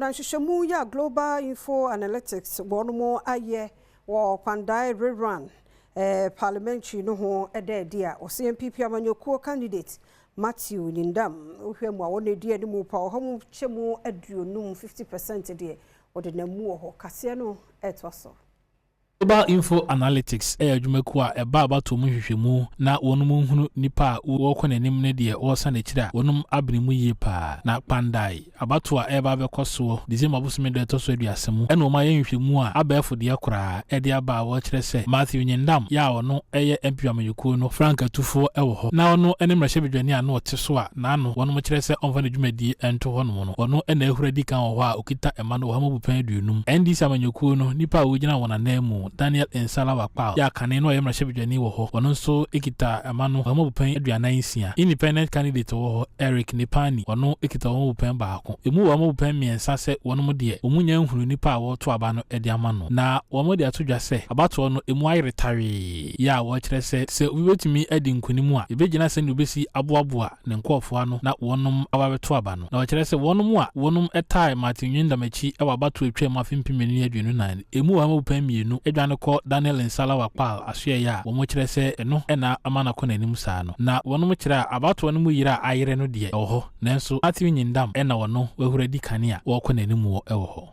Na nhwehwɛmu yi a Global Info Analytics wɔn ayɛ wɔ Kpandai rerun parliamentary no ho ɛda adi a, ɔsɛ NPP amanyɔkuo candidate Matthew Nyindam, wohwɛ mu a, wɔn adi anim pa 50% 50% deɛ wɔde nam mu wɔ hɔ. Kaseɛ no ɛtoa so. Global Info Analytics ɛyɛ adwumakuo a ɛba abatoɔ mu nhwehwɛmu na wɔn mu nhunu nipa a wɔrekɔ n'anim ne deɛ wɔresan n'akyiri a wɔn abene mu yie paa. Na Kpandai abatoɔ a ɛreba abɛkɔ soɔ December bosome da ɛtɔ so 30 mu ɛna wɔn ayɛ nhwehwɛmu a abɛɛfo deɛ koraa ɛde aba a wɔrekyerɛ sɛ Matthew Nyindam yɛ a ɔno ɛyɛ NPP amanyɔkuo no frankatufoɔ ɛwɔ hɔ na ɔno ɛne mmarahyɛbadwani a na ɔte so a n'ano wɔn kyerɛ sɛ ɔmfa ne dwumadie ɛnto hɔnom no, ɔno ɛna ahura di kan wɔ hɔ a okita ɛma no 150%. NDC amanyɔkuo no nipa a wɔgyina wɔn anan mu, Daniel Nsala Wakpal yɛ akane na ɔyɛ mmarahyɛbadwani wɔ hɔ, ɔno nso kita ɛma no 46%. Independent candidate wɔ hɔ, Eric Nipani, ɔno kita 1% emu 3% sɛ wɔn deɛ wɔn nya nhunu nipa a wɔreto aba no de ama no. Na wɔn de ato dwa sɛ abatoɔ no emu ayere tawee yɛ a wɔrekyerɛ sɛ sɛ obi bɛtumi adi nkunim a, ebɛgyina sɛnea obɛsi aboaboa ne nkɔɔfoɔ ano na wɔnom aba bɛto aba no. Na wɔkyerɛ sɛ wɔnom a wɔnom tae Martin Nyindam akyi wɔ abatoɔ atwa mu afe 2024 emu 2% adwane kɔ Daniel Nsala Wakpal asoɛeɛ a wɔn kyerɛ sɛ ɛno ɛna ama no akɔ n'anim saa no. Na wɔnom kyerɛ a abatoɔ no mu yere a ayere no deɛ ɛwɔ hɔ, nanso Matthew Nyindam ɛna wɔno wahura di kane a wɔrekɔ n'anim wɔ ɛwɔ hɔ.